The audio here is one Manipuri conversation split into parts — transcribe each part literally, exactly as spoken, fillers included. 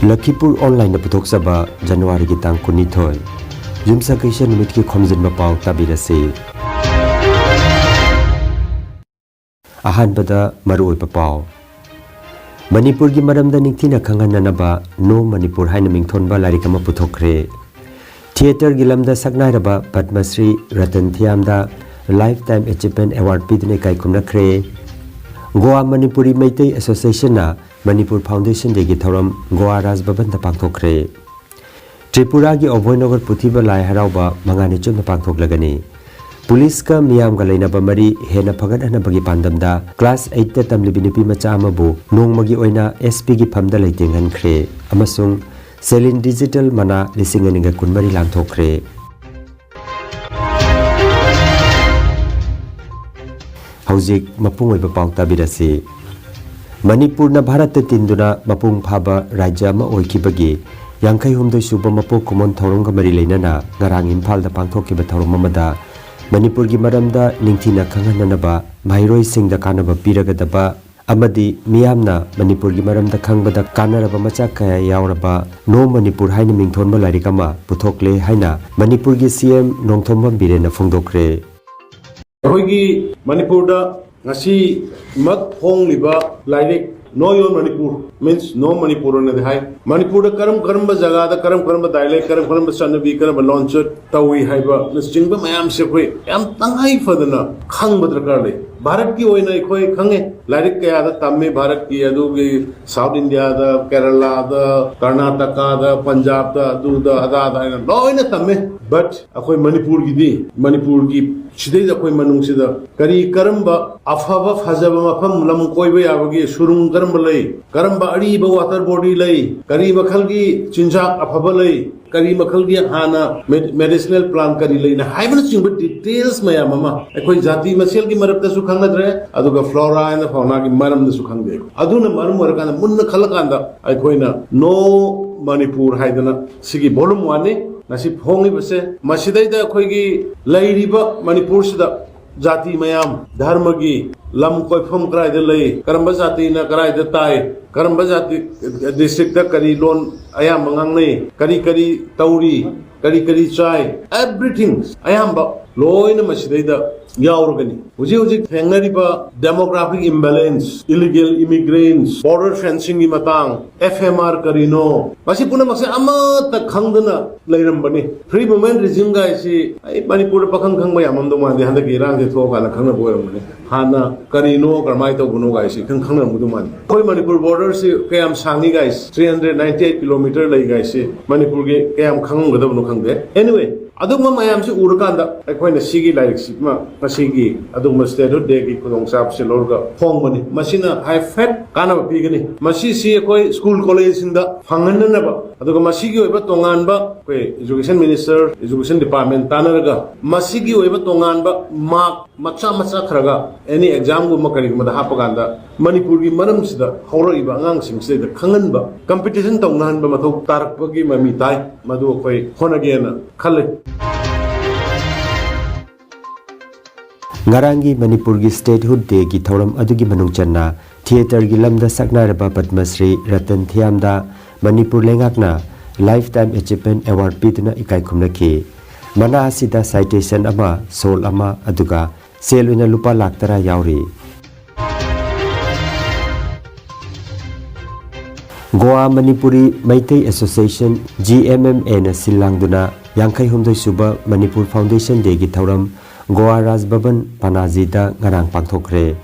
ꯂꯈꯤꯄꯨꯔ ꯑꯣꯟꯂꯥꯏꯟꯅ ꯄꯨꯊꯣꯛꯆꯕ ꯖꯅꯋꯥꯔꯤꯒꯤ ꯇꯥꯡ ꯀꯨꯟꯅꯤꯊꯣꯏ, ꯌꯨꯝꯁꯀꯩꯁ ꯅꯨꯃꯤꯠꯀꯤ ꯈꯣꯝꯖꯤꯟꯕ ꯄꯥꯎ ꯇꯥꯕꯤꯔꯁꯤ꯫ ꯑꯍꯥꯟꯕꯗ ꯃꯔꯨꯑꯣꯏꯕ ꯄꯥꯎ꯫ ꯃꯅꯤꯄꯨꯔꯒꯤ ꯃꯔꯝꯗ ꯅꯤꯡꯊꯤꯅ ꯈꯪꯍꯟꯅꯅꯕ ꯅꯣ ꯃꯅꯤꯄꯨꯔ ꯍꯥꯏꯅ ꯃꯤꯡꯊꯣꯟꯕ ꯂꯥꯏꯔꯤꯛ ꯑꯃ ꯄꯨꯊꯣꯛꯈ꯭ꯔꯦ꯫ ꯊꯤꯌꯦꯇꯔꯒꯤ ꯂꯝꯗ ꯁꯛꯅꯥꯏꯔꯕ Padma Shri Ratan ꯊꯤꯌꯥꯝꯗ Lifetime Achievement Award ꯄꯤꯗꯨꯅ ꯏꯀꯥꯏ ꯈꯨꯝꯅꯈ꯭ꯔꯦ꯫ ꯒꯣꯋꯥ ꯃꯅꯤꯄꯨꯔꯤ ꯃꯩꯇꯩ ꯑꯦꯁꯣꯁꯤꯌꯦꯁꯟꯅ ꯃꯅꯤꯄꯨꯔ ꯐꯥꯎꯟꯗꯦꯁꯟ ꯗꯦꯒꯤ ꯊꯧꯔꯝ ꯒꯣꯋꯥ ꯔꯥꯖ ꯚꯕꯟꯗ ꯄꯥꯡꯊꯣꯛꯈ꯭ꯔꯦ꯫ ꯇ꯭ꯔꯤꯄꯨꯔꯥꯒꯤ ꯑꯣꯚꯣꯏꯅꯒꯔ ꯄꯨꯊꯤꯕ ꯂꯥꯏ ꯍꯔꯥꯎꯕ ꯃꯉꯥꯅꯤ ꯆꯨꯞꯅ ꯄꯥꯡꯊꯣꯛꯂꯒꯅꯤ꯫ ꯄꯨꯂꯤꯁꯀ ꯃꯤꯌꯥꯝꯒ ꯂꯩꯅꯕ ꯃꯔꯤ ꯍꯦꯟꯅ ꯐꯒꯠꯍꯟꯅꯕꯒꯤ ꯄꯥꯟꯗꯝꯗ ꯀ꯭ꯂꯥꯁ ꯑꯩꯠꯇ ꯇꯝꯂꯤꯕꯤ ꯅꯨꯄꯤ ꯃꯆꯥ ꯑꯃꯕꯨ ꯅꯣꯡꯃꯒꯤ ꯑꯣꯏꯅ ꯑꯦꯁ ꯄꯤꯒꯤ ꯐꯝꯗ ꯂꯩꯇꯦꯡꯍꯟꯈ꯭ꯔꯦ ꯑꯃꯁꯨꯡ ꯁꯦꯂꯤꯟ ꯗꯤꯖꯤꯇꯦꯜ ꯃꯅꯥ ꯂꯤꯁꯤꯡ ꯑꯅꯤꯒ ꯀꯨꯟꯃꯔꯤ ꯂꯥꯟꯊꯣꯛꯈ꯭ꯔꯦ꯫ ꯍꯧꯖꯤꯛ ꯃꯄꯨꯡ ꯑꯣꯏꯕ ꯄꯥꯎ ꯇꯥꯕꯤꯔꯁꯤ꯫ ꯃꯅꯤꯄꯨꯔꯅ ꯚꯥꯔꯠꯇ ꯇꯤꯟꯗꯨꯅ ꯃꯄꯨꯡ ꯐꯥꯕ ꯔꯥꯖ꯭ꯌ ꯑꯃ ꯑꯣꯏꯈꯤꯕꯒꯤ ꯌꯥꯡꯈꯩ ꯍꯨꯝꯗꯣꯏ ꯁꯨꯕ ꯃꯄꯣꯛ ꯀꯨꯝꯑꯣꯟ ꯊꯧꯔꯝꯒ ꯃꯔꯤ ꯂꯩꯅꯅ ꯉꯔꯥꯡ ꯏꯝꯐꯥꯜꯗ ꯄꯥꯡꯊꯣꯛꯈꯤꯕ ꯊꯧꯔꯝ ꯑꯃꯗ ꯃꯅꯤꯄꯨꯔꯒꯤ ꯃꯔꯝꯗ ꯅꯤꯡꯊꯤꯅ ꯈꯪꯍꯟꯅꯅꯕ ꯃꯍꯩꯔꯣꯏꯁꯤꯡꯗ ꯀꯥꯟꯅꯕ ꯄꯤꯔꯒꯗꯕ ꯑꯃꯗꯤ ꯃꯤꯌꯥꯝꯅ ꯃꯅꯤꯄꯨꯔꯒꯤ ꯃꯔꯝꯗ ꯈꯪꯕꯗ ꯀꯥꯟꯅꯔꯕ ꯃꯆꯥꯛ ꯀꯌꯥ ꯌꯥꯎꯔꯕ ꯅꯣ ꯃꯅꯤꯄꯨꯔ ꯍꯥꯏꯅ ꯃꯤꯡꯊꯣꯟꯕ ꯂꯥꯏꯔꯤꯛ ꯑꯃ ꯄꯨꯊꯣꯛꯂꯦ ꯍꯥꯏꯅ ꯃꯅꯤꯄꯨꯔꯒꯤ ꯁꯤ ꯑꯦꯝ ꯅꯣꯡꯊꯣꯝꯕꯝ ꯕꯤꯔꯦꯟꯅ ꯐꯣꯡꯗꯣꯛꯈ꯭ꯔꯦ꯫ ꯑꯩꯈꯣꯏꯒꯤ ꯃꯅꯤꯄꯨꯔꯗ ꯉꯁꯤꯃꯛ ꯐꯣꯡꯂꯤꯕ ꯂꯥꯏꯔꯤꯛ ꯅꯣ ꯌꯣꯔ ꯃꯅꯤꯄꯨꯔ, means ꯅꯣ ꯃꯅꯤꯄꯨꯔ ꯑꯣꯏꯅꯗꯤ ꯍꯥꯏ꯫ ꯃꯅꯤꯄꯨꯔꯗ ꯀꯔꯝ ꯀꯔꯝꯕ ꯖꯒꯥꯗ ꯀꯔꯝ ꯀꯔꯝꯕ dialect, ꯀꯔꯝ ꯀꯔꯝꯕ ꯆꯠꯅꯕꯤ, ꯀꯔꯝꯕ ꯂꯣꯟꯆꯠ ꯇꯧꯏ ꯍꯥꯏꯕꯅꯆꯤꯡꯕ ꯃꯌꯥꯝꯁꯦ ꯑꯩꯈꯣꯏ ꯌꯥꯝ ꯇꯉꯥꯏ ꯐꯗꯅ ꯈꯪꯕ ꯗꯔꯀꯥꯔ ꯂꯩ꯫ ꯚꯥꯔꯠꯀꯤ ꯑꯣꯏꯅ ꯑꯩꯈꯣꯏ ꯈꯪꯉꯦ, ꯂꯥꯏꯔꯤꯛ ꯀꯌꯥꯗ ꯇꯝꯃꯤ, ꯚꯥꯔꯠꯀꯤ ꯑꯗꯨꯒꯤ ꯁꯥꯎꯠ ꯏꯟꯗꯤꯌꯥꯗ, ꯀꯦꯔꯂꯥꯗ, ꯀꯔꯅꯥꯇꯀꯥꯗ, ꯄꯟꯖꯥꯕꯇ, ꯑꯗꯨꯗ ꯑꯗꯥꯗ ꯍꯥꯏꯅ ꯂꯣꯏꯅ ꯇꯝꯃꯦ꯫ But ꯑꯩꯈꯣꯏ ꯃꯅꯤꯄꯨꯔꯒꯤꯗꯤ, ꯃꯅꯤꯄꯨꯔꯒꯤ ꯁꯤꯗꯩꯗ ꯑꯩꯈꯣꯏ ꯃꯅꯨꯡꯁꯤꯗ ꯀꯔꯤ ꯀꯔꯝꯕ ꯑꯐꯕ ꯐꯖꯕ ꯃꯐꯝ, ꯂꯝ ꯀꯣꯏꯕ ꯌꯥꯕꯒꯤ ꯁꯨꯔꯨꯡ ꯀꯔꯝꯕ ꯂꯩ, ꯀꯔꯝꯕ ꯑꯔꯤꯕ water body ꯂꯩ, ꯀꯔꯤ ꯃꯈꯜꯒꯤ ꯆꯤꯟꯖꯥꯛ ꯑꯐꯕ ꯂꯩ, ꯀꯔꯤ ꯃꯈꯜꯒꯤ ꯍꯥꯟꯅ ꯃꯦ-, medicinal plant ꯀꯔꯤ ꯂꯩꯅ ꯍꯥꯏꯕꯅꯆꯤꯡꯕ details ꯃꯌꯥꯝ ꯑꯃ ꯑꯩꯈꯣꯏ ꯖꯥꯇꯤ ꯃꯁꯦꯜꯒꯤ ꯃꯔꯛꯇꯁꯨ ꯈꯪꯅꯗ꯭ꯔꯦ, ꯑꯗꯨꯒ flora and faunaꯒꯤ ꯃꯔꯝꯗꯁꯨ ꯈꯪꯗꯦ꯫ ꯑꯗꯨꯅ ꯃꯔꯝ ꯑꯣꯏꯔꯀꯥꯟꯗ ꯃꯨꯟꯅ ꯈꯜꯂꯀꯥꯟꯗ ꯑꯩꯈꯣꯏꯅ ꯅꯣ ꯃꯅꯤꯄꯨꯔ ꯍꯥꯏꯗꯅ ꯁꯤꯒꯤ volume oneꯅꯤ ꯉꯁꯤ ꯐꯣꯡꯉꯤꯕꯁꯦ꯫ ꯃꯁꯤꯗꯩꯗ ꯑꯩꯈꯣꯏꯒꯤ ꯂꯩꯔꯤꯕ ꯃꯅꯤꯄꯨꯔꯁꯤꯗ ꯖꯥꯇꯤ ꯃꯌꯥꯝ, ꯙꯔꯃꯒꯤ ꯂꯝ ꯀꯣꯏꯐꯝ ꯀꯗꯥꯏꯗ ꯂꯩ, ꯀꯔꯝꯕ ꯖꯥꯇꯤꯅ ꯀꯗꯥꯏꯗ ꯇꯥꯏ, ꯀꯔꯝꯕ ꯖꯥꯇꯤ districtꯇ ꯀꯔꯤ ꯂꯣꯟ ꯑꯌꯥꯝꯕ ꯉꯥꯡꯅꯩ, ꯀꯔꯤ ꯀꯔꯤ ꯇꯧꯔꯤ, ꯀꯔꯤ ꯀꯔꯤ ꯆꯥꯏ, everything ꯑꯌꯥꯝꯕ ꯂꯣꯏꯅ ꯃꯁꯤꯗꯩꯗ ꯌꯥꯎꯔꯒꯅꯤ꯫ ꯍꯧꯖꯤꯛ ꯍꯧꯖꯤꯛ ꯊꯦꯡꯅꯔꯤꯕ demographic imbalance, illegal immigrants, border fencingꯒꯤ ꯃꯇꯥꯡ, F M R ꯀꯔꯤꯅꯣ, ꯃꯁꯤ ꯄꯨꯝꯅꯃꯛꯁꯦ ꯑꯃꯠꯇ ꯈꯪꯗꯅ ꯂꯩꯔꯝꯕꯅꯤ꯫ Free movement regime ꯒꯥꯏꯁꯤ ꯑꯩ ꯃꯅꯤꯄꯨꯔꯗ ꯄꯥꯈꯪ ꯈꯪꯕ ꯌꯥꯝꯃꯝꯗꯧ ꯃꯥꯟꯗꯦ, ꯍꯟꯗꯛꯀꯤ ꯏꯔꯥꯡꯁꯦ ꯊꯣꯛꯑꯀꯥꯟꯗ ꯈꯪꯅꯕ ꯑꯣꯏꯔꯝꯒꯅꯤ꯫ ꯍꯥꯟꯅ ꯀꯔꯤꯅꯣ, ꯀꯔꯝꯍꯥꯏꯅ ꯇꯧꯕꯅꯣ ꯒꯥꯏꯁꯤ ꯈꯪ ꯈꯪꯅꯔꯝꯒꯗꯧ ꯃꯥꯟꯗꯦ꯫ ꯑꯩꯈꯣꯏ ꯃꯅꯤꯄꯨꯔ borderꯁꯤ ꯀꯌꯥꯝ ꯁꯥꯡꯉꯤ ꯒꯥꯏꯁ, three hundred ninety eight kilometer ꯂꯩ ꯒꯥꯏꯁꯤ ꯃꯅꯤꯄꯨꯔꯒꯤ ꯀꯌꯥꯝ ꯈꯪꯉꯝꯒꯗꯕꯅꯣ ꯈꯪꯗꯦ꯫ Anyway, ꯑꯗꯨꯒꯨꯝꯕ ꯃꯌꯥꯝꯁꯤ ꯎꯔꯀꯥꯟꯗ ꯑꯩꯈꯣꯏꯅ ꯁꯤꯒꯤ ꯂꯥꯏꯔꯤꯛꯁꯤꯃ ꯉꯁꯤꯒꯤ ꯑꯗꯨꯒꯨꯝꯕ Statehood Dayꯒꯤ ꯈꯨꯗꯣꯡꯆꯥꯕꯁꯤ ꯂꯧꯔꯒ ꯐꯣꯡꯕꯅꯤ꯫ ꯃꯁꯤꯅ ꯍꯥꯏꯐꯦꯠ ꯀꯥꯟꯅꯕ ꯄꯤꯒꯅꯤ꯫ ꯃꯁꯤꯁꯤ ꯑꯩꯈꯣꯏ school collegeꯁꯤꯡꯗ ꯐꯪꯍꯟꯅꯅꯕ, ꯑꯗꯨꯒ ꯃꯁꯤꯒꯤ ꯑꯣꯏꯕ ꯇꯣꯉꯥꯟꯕ ꯑꯩꯈꯣꯏ education minister, education department ꯇꯥꯟꯅꯔꯒ ꯃꯁꯤꯒꯤ ꯑꯣꯏꯕ ꯇꯣꯉꯥꯟꯕ mark ꯃꯆꯥ ꯃꯆꯥ ꯈꯔꯒ any examꯒꯨꯝꯕ ꯀꯔꯤꯒꯨꯝꯕꯗ ꯍꯥꯞꯄꯀꯥꯟꯗ ꯃꯅꯤꯄꯨꯔꯒꯤ ꯃꯔꯝꯁꯤꯗ ꯍꯧꯔꯛꯏꯕ ꯑꯉꯥꯡꯁꯤꯡꯁꯤꯗ ꯈꯪꯍꯟꯕ, competition ꯇꯧꯅꯍꯟꯕ ꯃꯊꯧ ꯇꯥꯔꯛꯄꯒꯤ ꯃꯃꯤ ꯇꯥꯏ꯫ ꯃꯗꯨ ꯑꯩꯈꯣꯏ ꯍꯣꯠꯅꯒꯦꯅ ꯈꯜꯂꯤ꯫ ꯉꯔꯥꯡꯒꯤ ꯃꯅꯤꯄꯨꯔꯒꯤ Statehood Dayꯒꯤ ꯊꯧꯔꯝ ꯑꯗꯨꯒꯤ ꯃꯅꯨꯡ ꯆꯟꯅ theatreꯒꯤ ꯂꯝꯗ ꯁꯛꯅꯥꯏꯔꯕ ꯄꯗꯃꯁ꯭ꯔꯤ ꯔꯇꯟ ꯊꯤꯌꯥꯝꯗ ꯃꯅꯤꯄꯨꯔ ꯂꯩꯉꯥꯛꯅ Lifetime Achievement Award ꯄꯤꯗꯨꯅ ꯏꯀꯥꯏ ꯈꯨꯝꯅꯈꯤ꯫ ꯃꯅꯥ ꯑꯁꯤꯗ citation ꯑꯃ, shawl ꯑꯃ, ꯑꯗꯨꯒ ꯁꯦꯜ ꯑꯣꯏꯅ ꯂꯨꯄꯥ ꯂꯥꯈ ꯇꯔꯥ ꯌꯥꯎꯔꯤ꯫ Goa Manipuri Meitei Association, G M M Aꯅ ꯁꯤꯜ ꯂꯥꯡꯗꯨꯅ ꯌꯥꯡꯈꯩ ꯍꯨꯝꯗꯣꯏ ꯁꯨꯕ ꯃꯅꯤꯄꯨꯔ Foundation Dayꯒꯤ ꯊꯧꯔꯝ ꯒꯣꯋꯥ ꯔꯥꯖ ꯚꯕꯟ ꯄꯅꯥꯖꯤꯗ ꯉꯔꯥꯡ ꯄꯥꯡꯊꯣꯛꯈ꯭ꯔꯦ꯫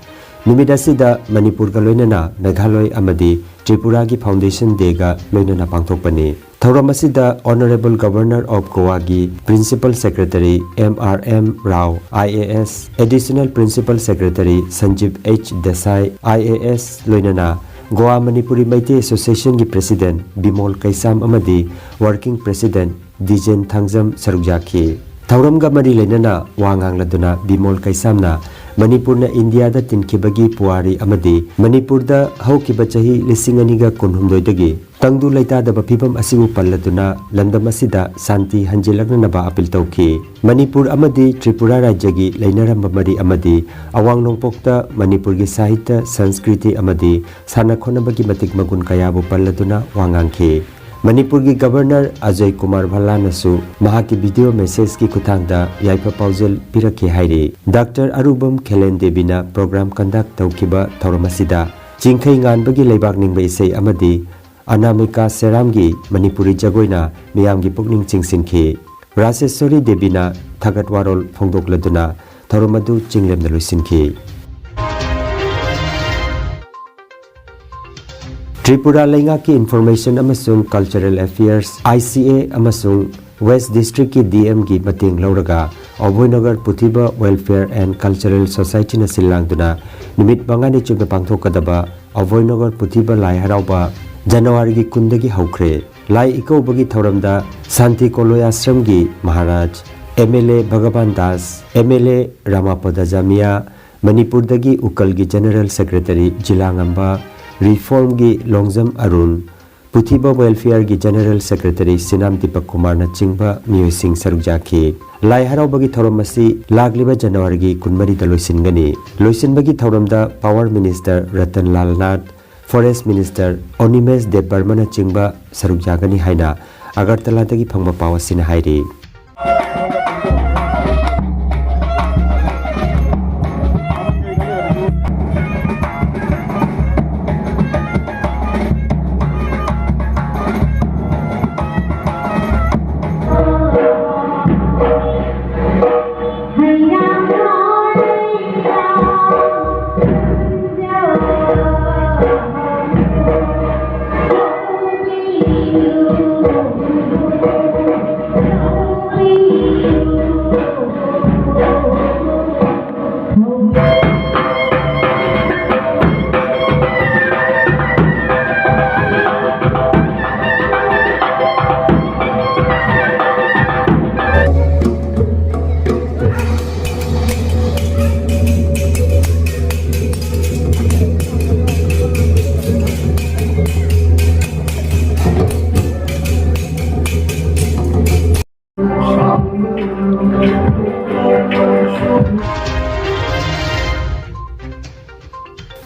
ꯅꯨꯃꯤꯠ ꯑꯁꯤꯗ ꯃꯅꯤꯄꯨꯔꯒ ꯂꯣꯏꯅꯅ ꯃꯦꯘꯥꯂꯣꯏ ꯑꯃꯗꯤ ꯇ꯭ꯔꯤꯄꯨꯔꯥꯒꯤ Foundation Dayꯒ ꯂꯣꯏꯅꯅ ꯄꯥꯡꯊꯣꯛꯄꯅꯤ꯫ ꯊꯧꯔꯝ ꯑꯁꯤꯗ Honourable Governor of Goaꯒꯤ Principal Secretary M R M Rao, I A S, Additional Principal Secretary Sanjeev H Desai, I A S, ꯂꯣꯏꯅꯅ ꯒꯣꯋꯥ ꯃꯅꯤꯄꯨꯔꯤ ꯃꯩꯇꯩ Associationꯒꯤ President ꯕꯤꯃꯣꯜ ꯀꯩꯁꯥꯝ ꯑꯃꯗꯤ Working President ꯗꯤꯖꯦꯟ ꯊꯥꯡꯖꯝ ꯁꯔꯨꯛ ꯌꯥꯈꯤ꯫ ꯊꯧꯔꯝꯒ ꯃꯔꯤ ꯂꯩꯅꯅ ꯋꯥ ꯉꯥꯡꯂꯗꯨꯅ ꯕꯤꯃꯣꯜ ꯀꯩꯁꯥꯝꯅ ꯃꯅꯤꯄꯨꯔꯅ ꯏꯟꯗꯤꯌꯥꯗ ꯇꯤꯟꯈꯤꯕꯒꯤ ꯄꯨꯋꯥꯔꯤ ꯑꯃꯗꯤ ꯃꯅꯤꯄꯨꯔꯗ ꯍꯧꯈꯤꯕ ꯆꯍꯤ ꯂꯤꯁꯤꯡ ꯑꯅꯤꯒ ꯀꯨꯟꯍꯨꯝꯗꯣꯏꯗꯒꯤ ꯇꯪꯗꯨ ꯂꯩꯇꯥꯗꯕ ꯐꯤꯕꯝ ꯑꯁꯤꯕꯨ ꯄꯜꯂꯗꯨꯅ ꯂꯝꯗꯝ ꯑꯁꯤꯗ ꯁꯥꯟꯇꯤ ꯍꯟꯖꯤꯜꯂꯛꯅꯅꯕ ꯑꯄꯤꯜ ꯇꯧꯈꯤ꯫ ꯃꯅꯤꯄꯨꯔ ꯑꯃꯗꯤ ꯇ꯭ꯔꯤꯄꯨꯔꯥ ꯔꯥꯖ꯭ꯌꯒꯤ ꯂꯩꯅꯔꯝꯕ ꯃꯔꯤ ꯑꯃꯗꯤ ꯑꯋꯥꯡ ꯅꯣꯡꯄꯣꯛꯇ ꯃꯅꯤꯄꯨꯔꯒꯤ ꯁꯥꯍꯤꯇ꯭ꯌ, ꯁꯪꯁꯀ꯭ꯔꯤꯇꯤ ꯑꯃꯗꯤ ꯁꯥꯟꯅ ꯈꯣꯠꯅꯕꯒꯤ ꯃꯇꯤꯛ ꯃꯒꯨꯟ ꯀꯌꯥꯕꯨ ꯄꯜꯂꯗꯨꯅ ꯋꯥ ꯉꯥꯡꯈꯤ꯫ ꯃꯅꯤꯄꯨꯔꯒꯤ ꯒꯕꯔꯅꯔ ꯑꯖꯣꯏ ꯀꯨꯃꯥꯔ ꯚꯜꯂꯥꯅꯁꯨ ꯃꯍꯥꯛꯀꯤ ꯚꯤꯗꯤꯑꯣ ꯃꯦꯁꯦꯖꯀꯤ ꯈꯨꯠꯊꯥꯡꯗ ꯌꯥꯏꯐ ꯄꯥꯎꯖꯦꯜ ꯄꯤꯔꯛꯈꯤ ꯍꯥꯏꯔꯤ꯫ ꯗꯥꯛꯇꯔ ꯑꯔꯨꯕꯝ ꯈꯦꯂꯦꯟ ꯗꯦꯕꯤꯅ ꯄ꯭ꯔꯣꯒ꯭ꯔꯥꯝ ꯀꯟꯗꯛ ꯇꯧꯈꯤꯕ ꯊꯧꯔꯝ ꯑꯁꯤꯗ ꯆꯤꯡꯈꯩ ꯉꯥꯟꯕꯒꯤ ꯂꯩꯕꯥꯛ ꯅꯤꯡꯕ ꯏꯁꯩ ꯑꯃꯗꯤ ꯑꯅꯥꯃꯤꯀꯥ ꯁꯦꯔꯥꯝꯒꯤ ꯃꯅꯤꯄꯨꯔꯤ ꯖꯒꯣꯏꯅ ꯃꯤꯌꯥꯝꯒꯤ ꯄꯨꯛꯅꯤꯡ ꯆꯤꯡꯁꯤꯟꯈꯤ꯫ ꯔꯥꯖꯦꯁ꯭ꯋꯔꯤ ꯗꯦꯕꯤꯅ ꯊꯥꯒꯠ ꯋꯥꯔꯣꯜ ꯐꯣꯡꯗꯣꯛꯂꯗꯨꯅ ꯊꯧꯔꯝ ꯑꯗꯨ ꯆꯤꯡꯂꯦꯝꯅ ꯂꯣꯏꯁꯤꯟꯈꯤ꯫ ꯇ꯭ꯔꯤꯄꯨꯔꯥ ꯂꯩꯉꯥꯛꯀꯤ ꯏꯟꯐꯣꯔꯃꯦꯁꯟ ꯑꯃꯁꯨꯡ ꯀꯜꯆꯔꯦꯜ ꯑꯦꯐꯤꯌꯔꯁ, ꯑꯥꯏ ꯁꯤ ꯑꯦ, ꯑꯃꯁꯨꯡ ꯋꯦꯁ ꯗꯤꯁꯇ꯭ꯔꯤꯛꯀꯤ ꯗꯤ ꯑꯦꯝꯒꯤ ꯃꯇꯦꯡ ꯂꯧꯔꯒ ꯑꯚꯣꯏꯅꯒꯔ ꯄꯨꯊꯤꯕ Welfare and Cultural Societyꯅ ꯁꯤꯜ ꯂꯥꯡꯗꯨꯅ ꯅꯨꯃꯤꯠ ꯃꯉꯥꯅꯤ ꯆꯨꯞꯅ ꯄꯥꯡꯊꯣꯛꯀꯗꯕ ꯑꯚꯣꯏꯅꯒꯔ ꯄꯨꯊꯤꯕ ꯂꯥꯏ ꯍꯔꯥꯎꯕ ꯖꯅꯋꯥꯔꯤꯒꯤ ꯀꯨꯟꯗꯒꯤ ꯍꯧꯈ꯭ꯔꯦ꯫ ꯂꯥꯏ ꯏꯀꯧꯕꯒꯤ ꯊꯧꯔꯝꯗ ꯁꯥꯟꯇꯤ ꯀꯣꯂꯣꯏ ꯑꯥꯁ꯭ꯔꯝꯒꯤ Maharaj, M L A Bhagwan Das, M L A Ramapada Jamatia, ꯃꯅꯤꯄꯨꯔꯗꯒꯤ ꯎꯀꯜꯒꯤ ꯖꯦꯅꯔꯦꯜ ꯁꯦꯀ꯭ꯔꯦꯇꯔꯤ ꯖꯤꯂꯥꯉꯝꯕ, ꯔꯤꯐꯣꯔꯝꯒꯤ ꯂꯣꯡꯖꯝ ꯑꯔꯨꯟ, ꯄꯨꯊꯤꯕ ꯋꯦꯜꯐꯤꯌꯔꯒꯤ ꯖꯦꯅꯔꯦꯜ ꯁꯦꯀ꯭ꯔꯦꯇꯔꯤ ꯁꯤꯅꯥꯝ ꯗꯤꯄꯛ ꯀꯨꯃꯥꯔꯅ ꯆꯤꯡꯕ ꯃꯤꯑꯣꯏꯁꯤꯡ ꯁꯔꯨꯛ ꯌꯥꯈꯤ꯫ ꯂꯥꯏ ꯍꯔꯥꯎꯕꯒꯤ ꯊꯧꯔꯝ ꯑꯁꯤ ꯂꯥꯛꯂꯤꯕ ꯖꯅꯋꯥꯔꯤꯒꯤ ꯀꯨꯟꯃꯔꯤꯗ ꯂꯣꯏꯁꯤꯟꯒꯅꯤ꯫ ꯂꯣꯏꯁꯤꯟꯕꯒꯤ ꯊꯧꯔꯝꯗ ꯄꯥꯋꯔ ꯃꯤꯅꯤꯁꯇꯔ ꯔꯇꯟ ꯂꯥꯜ ꯅꯥꯊ, ꯐꯣꯔꯦꯁ꯭ꯠ ꯃꯤꯅꯤꯁꯇꯔ ꯑꯣꯅꯤꯃꯦꯁ ꯗꯦꯕꯕꯔꯃꯅ ꯆꯤꯡꯕ ꯁꯔꯨꯛ ꯌꯥꯒꯅꯤ ꯍꯥꯏꯅ ꯑꯒꯔꯇꯂꯥꯗꯒꯤ ꯐꯪꯕ ꯄꯥꯎ ꯑꯁꯤꯅ ꯍꯥꯏꯔꯤ꯫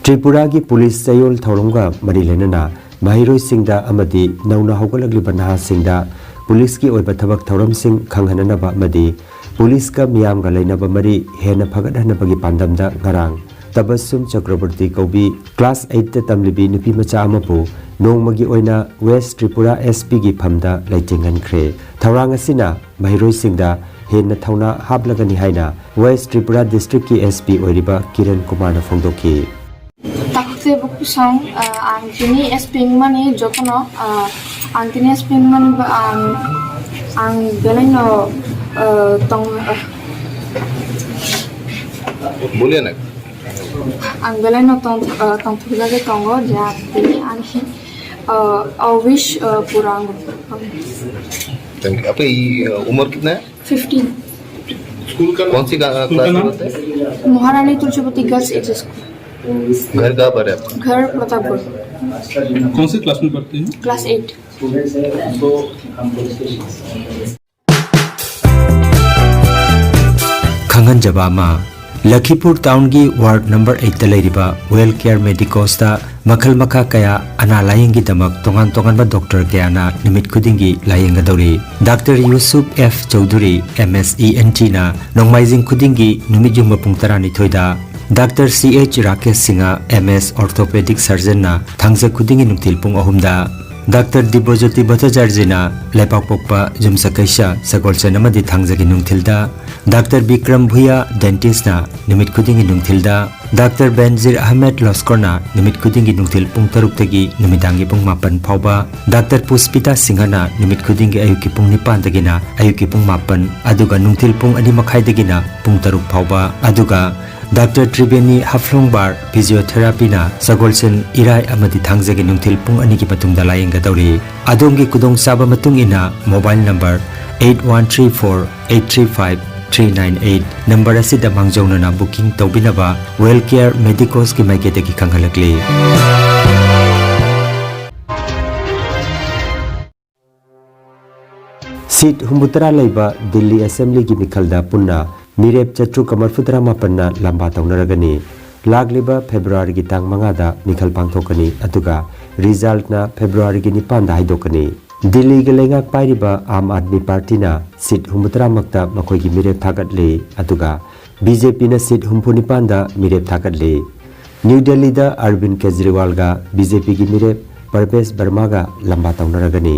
ꯇ꯭ꯔꯤꯄꯨꯔꯥꯒꯤ ꯄꯨꯂꯤꯁ ꯆꯌꯣꯜ ꯊꯧꯔꯝꯒ ꯃꯔꯤ ꯂꯩꯅꯅ ꯃꯍꯩꯔꯣꯏꯁꯤꯡꯗ ꯑꯃꯗꯤ ꯅꯧꯅ ꯍꯧꯒꯠꯂꯛꯂꯤꯕ ꯅꯍꯥꯁꯤꯡꯗ ꯄꯨꯂꯤꯁꯀꯤ ꯑꯣꯏꯕ ꯊꯕꯛ ꯊꯧꯔꯝꯁꯤꯡ ꯈꯪꯍꯟꯅꯅꯕ ꯑꯃꯗꯤ ꯄꯨꯂꯤꯁꯀ ꯃꯤꯌꯥꯝꯒ ꯂꯩꯅꯕ ꯃꯔꯤ ꯍꯦꯟꯅ ꯐꯒꯠꯍꯟꯅꯕꯒꯤ ꯄꯥꯟꯗꯝꯗ ꯉꯔꯥꯡ ꯇꯕꯁꯨꯝ ꯆꯀ꯭ꯔꯕꯔꯇꯤ ꯀꯧꯕꯤ ꯀ꯭ꯂꯥꯁ ꯑꯩꯠꯇ ꯇꯝꯂꯤꯕꯤ ꯅꯨꯄꯤ ꯃꯆꯥ ꯑꯃꯕꯨ ꯅꯣꯡꯃꯒꯤ ꯑꯣꯏꯅ ꯋꯦꯁ ꯇ꯭ꯔꯤꯄꯨꯔꯥ ꯑꯦꯁ ꯄꯤꯒꯤ ꯐꯝꯗ ꯂꯩꯇꯦꯡꯍꯟꯈ꯭ꯔꯦ꯫ ꯊꯧꯔꯥꯡ ꯑꯁꯤꯅ ꯃꯍꯩꯔꯣꯏꯁꯤꯡꯗ ꯍꯦꯟꯅ ꯊꯧꯅꯥ ꯍꯥꯞꯂꯒꯅꯤ ꯍꯥꯏꯅ ꯋꯦꯁ ꯇ꯭ꯔꯤꯄꯨꯔꯥ ꯗꯤꯁꯇ꯭ꯔꯤꯛꯀꯤ ꯑꯦꯁ ꯄꯤ ꯑꯣꯏꯔꯤꯕ ꯀꯤꯔꯟ ꯀꯨꯃꯥꯔꯅ ꯐꯣꯡꯗꯣꯛꯈꯤ꯫ Takte buku song, uh, ang tini S P mani jotono, uh, ang tini S P mani ba ang, ang belai no, uh, tong, uh, बोलिए ना। ang belai no tong, uh, tong thurga ke tongo ja tini ang, uh, a wish, uh, purang. Thank you. आपकी ये, अ, उम्र कितना है? Fifteen. स्कूल का कौन सी क्लास में पढ़ते हैं? Maharani Tulsipati Girls H S School. घर कहाँ पर है आपका? घर प्रतापगढ़। कौन से क्लास में पढ़ते हैं? Class eight. ꯈꯪꯍꯟꯖꯕ ꯑꯃ, ꯂꯈꯤꯄꯨꯔ ꯇꯥꯎꯟꯒꯤ ꯋꯥꯔꯗ ꯅꯝꯕꯔ ꯑꯩꯠꯇ ꯂꯩꯔꯤꯕ ꯋꯦꯜ ꯀꯤꯌꯔ ꯃꯦꯗꯤꯀꯣꯁꯇ ꯃꯈꯜ ꯃꯈꯥ ꯀꯌꯥ ꯑꯅꯥ ꯂꯥꯌꯦꯡꯒꯤꯗꯃꯛ ꯇꯣꯉꯥꯟ ꯇꯣꯉꯥꯟꯕ ꯗꯣꯛꯇꯔ ꯀꯌꯥꯅ ꯅꯨꯃꯤꯠ ꯈꯨꯗꯤꯡꯒꯤ ꯂꯥꯌꯦꯡꯒꯗꯧꯔꯤ꯫ Doctor Yusuf F Chowdhury, M S E N ꯇꯤꯅ ꯅꯣꯡꯃꯥꯏꯖꯤꯡ ꯈꯨꯗꯤꯡꯒꯤ ꯅꯨꯃꯤꯠ ꯌꯨꯡꯕ ꯄꯨꯡ ꯇꯔꯥꯅꯤꯊꯣꯏꯗ, doctor C H Rakesh Singh, M S orthopaedic ꯁꯔꯖꯟꯅ ꯊꯥꯡꯖ ꯈꯨꯗꯤꯡꯒꯤ ꯅꯨꯡꯊꯤꯜ ꯄꯨꯡ ꯑꯍꯨꯝꯗ, ꯗꯥꯛꯇꯔ ꯗꯤꯕ꯭ꯔꯣꯖꯣꯇꯤ ꯚꯠꯇꯥꯆꯥꯔꯖꯤꯅ ꯂꯩꯕꯥꯛꯄꯣꯛꯄ, ꯌꯨꯝꯁꯀꯩꯁ, ꯁꯒꯣꯜꯁꯦꯟ ꯑꯃꯗꯤ ꯊꯥꯡꯖꯒꯤ ꯅꯨꯡꯊꯤꯜꯗ, ꯗꯥꯛꯇꯔ ꯕꯤꯀ꯭ꯔꯝ ꯚꯨꯌꯥ, ꯗꯦꯟꯇꯤꯁꯅ ꯅꯨꯃꯤꯠ ꯈꯨꯗꯤꯡꯒꯤ ꯅꯨꯡꯊꯤꯜꯗ, ꯗꯥꯛꯇꯔ ꯕꯦꯟꯖꯤꯔ ꯑꯍꯃꯦꯗ ꯂꯣꯁꯀꯣꯔꯅ ꯅꯨꯃꯤꯠ ꯈꯨꯗꯤꯡꯒꯤ ꯅꯨꯡꯊꯤꯜ ꯄꯨꯡ ꯇꯔꯨꯛꯇꯒꯤ ꯅꯨꯃꯤꯗꯥꯡꯒꯤ ꯄꯨꯡ ꯃꯥꯄꯟ ꯐꯥꯎꯕ, ꯗꯥꯛꯇꯔ ꯄꯨꯁꯄꯤꯇꯥ ꯁꯤꯡꯍꯅ ꯅꯨꯃꯤꯠ ꯈꯨꯗꯤꯡꯒꯤ ꯑꯌꯨꯛꯀꯤ ꯄꯨꯡ ꯅꯤꯄꯥꯟꯗꯒꯤꯅ ꯑꯌꯨꯛꯀꯤ ꯄꯨꯡ ꯃꯥꯄꯟ, ꯑꯗꯨꯒ ꯅꯨꯡꯊꯤꯜ ꯄꯨꯡ ꯑꯅꯤ ꯃꯈꯥꯏꯗꯒꯤꯅ ꯄꯨꯡ ꯇꯔꯨꯛ ꯐꯥꯎꯕ, ꯑꯗꯨꯒ ꯗꯥꯛꯇꯔ ꯇ꯭ꯔꯤꯕꯦꯅꯤ ꯍꯐ꯭ꯂꯣꯡꯕꯥꯔ ꯐꯤꯖꯤꯌꯣꯊꯦꯔꯥꯄꯤꯅ ꯁꯒꯣꯜꯁꯦꯟ, ꯏꯔꯥꯏ ꯑꯃꯗꯤ ꯊꯥꯡꯖꯒꯤ ꯅꯨꯡꯊꯤꯜ ꯄꯨꯡ ꯑꯅꯤꯒꯤ ꯃꯇꯨꯡꯗ ꯂꯥꯌꯦꯡꯒꯗꯧꯔꯤ꯫ ꯑꯗꯣꯝꯒꯤ ꯈꯨꯗꯣꯡꯆꯥꯕ ꯃꯇꯨꯡ ꯏꯟꯅ mobile number eight one three four eight three five three nine eight number ꯑꯁꯤꯗ ꯃꯥꯡꯖꯧꯅꯅ ꯕꯨꯀꯤꯡ ꯇꯧꯕꯤꯅꯕ ꯋꯦꯜ ꯀꯤꯌꯔ ꯃꯦꯗꯤꯀꯣꯁꯀꯤ ꯃꯥꯏꯀꯩꯗꯒꯤ ꯈꯪꯍꯜꯂꯛꯂꯤ꯫ ꯁꯤꯠ ꯍꯨꯝꯐꯨꯇꯔꯥ ꯂꯩꯕ ꯗꯤꯜꯂꯤ ꯑꯦꯁꯦꯝꯕ꯭ꯂꯤꯒꯤ ꯃꯤꯈꯜꯗ ꯄꯨꯟꯅ ꯃꯤꯔꯦꯞ ꯆꯥꯇ꯭ꯔꯨꯛꯀ ꯃꯔꯐꯨꯇꯔꯥ ꯃꯥꯄꯟꯅ ꯂꯝꯕꯥ ꯇꯧꯅꯔꯒꯅꯤ꯫ ꯂꯥꯛꯂꯤꯕ ꯐꯦꯕ꯭ꯔꯨꯋꯥꯔꯤꯒꯤ ꯇꯥꯡ ꯃꯉꯥꯗ ꯃꯤꯈꯜ ꯄꯥꯡꯊꯣꯛꯀꯅꯤ, ꯑꯗꯨꯒ ꯔꯤꯖꯜꯠꯅ ꯐꯦꯕ꯭ꯔꯨꯋꯥꯔꯤꯒꯤ ꯅꯤꯄꯥꯟꯗ ꯍꯥꯏꯗꯣꯛꯀꯅꯤ꯫ ꯗꯤꯜꯂꯤꯒꯤ ꯂꯩꯉꯥꯛ ꯄꯥꯏꯔꯤꯕ ꯑꯥꯝ ꯑꯥꯗꯃꯤ ꯄꯥꯔꯇꯤꯅ ꯁꯤꯠ ꯍꯨꯝꯐꯨꯇꯔꯥꯃꯛꯇ ꯃꯈꯣꯏꯒꯤ ꯃꯤꯔꯦꯞ ꯊꯥꯒꯠꯂꯤ, ꯑꯗꯨꯒ ꯕꯤ ꯖꯦ ꯄꯤꯅ ꯁꯤꯠ ꯍꯨꯝꯐꯨꯅꯤꯄꯥꯟꯗ ꯃꯤꯔꯦꯞ ꯊꯥꯒꯠꯂꯤ꯫ ꯅ꯭ꯌꯨ ꯗꯦꯜꯂꯤꯗ ꯑꯔꯕꯤꯟ ꯀꯦꯖꯔꯤꯋꯥꯜꯒ ꯕꯤ ꯖꯦ ꯄꯤꯒꯤ ꯃꯤꯔꯦꯞ ꯄꯔꯕꯦꯁ ꯕꯔꯃꯥꯒ ꯂꯝꯕꯥ ꯇꯧꯅꯔꯒꯅꯤ꯫